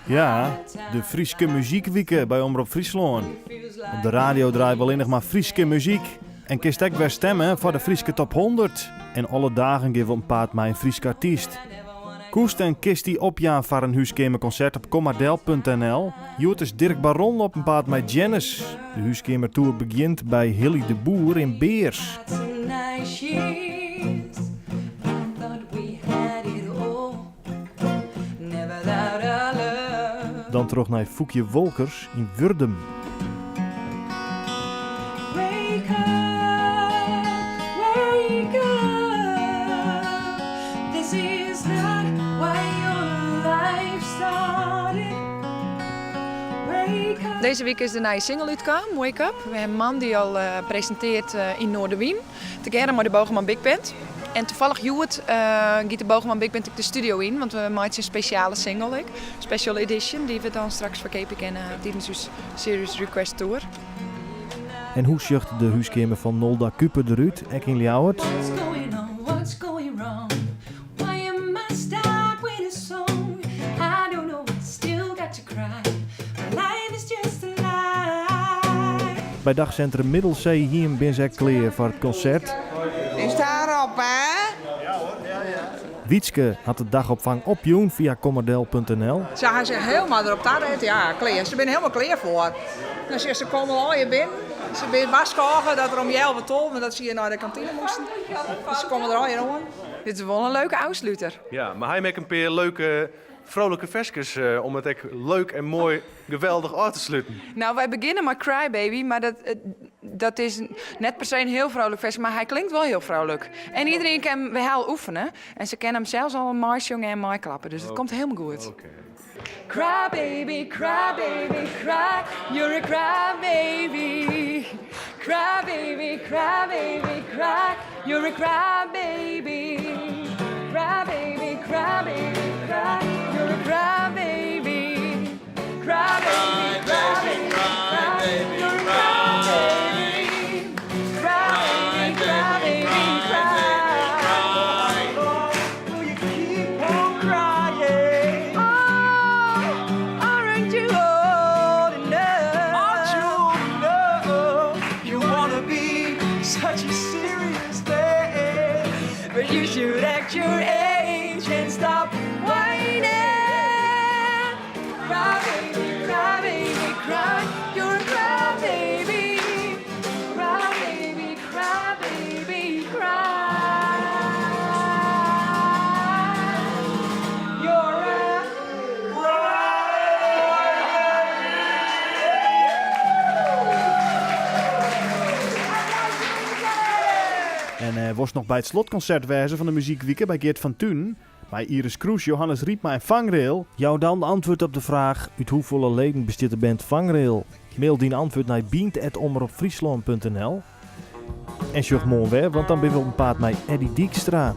Ja, de Fryske Muzykwike by Omrop Fryslân. Op de radio draaie we allinnich mar Fryske muzyk. En kinst ek wer stemme foar de Fryske Top 100. En alle dagen gean we op 'en paad mei in Fryske artyst. Koest en kinst dy opjaan foar in húskeamerkonsert op kommardel.nl. Hjoed is Dirk Baron op 'en paad mei Janice. De húskeamertoer begjint by Hilly de Boer yn Bears. Dan troch nei Foekje Wolkers yn Wurdum. Dizze wike is de nije single útkaam, Wake Up. We hawwe moandei al presinteard yn Noardewyn, tegearre mei de Bogerman Big Band. En tafallich hjoed giet de Bogerman Big Band ek de studio yn, want we meitsje in spesjale single ek, special edition, dy't we dan straks ferkeapje kinne tidens ús Serious Request Tour. En hoe sjocht de húskeamer fan Nolda Kuper derút, ek yn Ljouwert? By dagsintrum Middelsee Hiem binne se ek klear foar it konsert. Is daarop, hè? Wietske hat de dagopfang opjûn fia kommerdel.nl. Se ha sich helemaal derop taret, ja, klear. Se binne helemaal klear foar. Dan se komme al allegear binnen. Se binne warskôge dat der om healwei tolven dat se hjir nei de kantine moasten. Dus se komme der allegear oan. Dit is wol in leuke ôfsluter. Ja, mar hy makke in pear leuke, froulike ferskes om it ek leuk en moai geweldich ôf te sluten. Nou, wy begjinne mei Cry Baby, mar dat, dat is net per se in hiel frolik ferske, mar hy klinkt wol hiel frolik. En iderien kin we ha al oefene en se kinne him sels al meisjonge en meiklappe, dus it komt hielendal goed. Oké. Cry baby, cry baby, cry, you're a cry baby. Cry baby, cry baby, cry, you're a cry baby. Cry baby, cry baby, cry, you're a cry baby. Cry baby, cry baby, cry, you're a cry baby. Cry baby, cry baby, cry. Will you keep on crying? Oh, aren't you old enough? Aren't you old enough? You wanna be such a serious thing. But you should act your age and stop whining. Cry baby, cry baby, cry. You're a cry baby. Cry baby, cry baby, cry. You're a En wolst noch by it slotkonsert wêze fan de Muzykwike by Geert van Tunen? Mei Iris Kroes, Johannes Rypma en Vangrail? Jou dan antwurd op de fraach, út hoefolle leden bestiet de band Vangrail? Mail dyn antwurd nei bynt@omropfryslân.nl En sjoch moarn wer, want dan binne we op 'en paad mei Eddy Dykstra.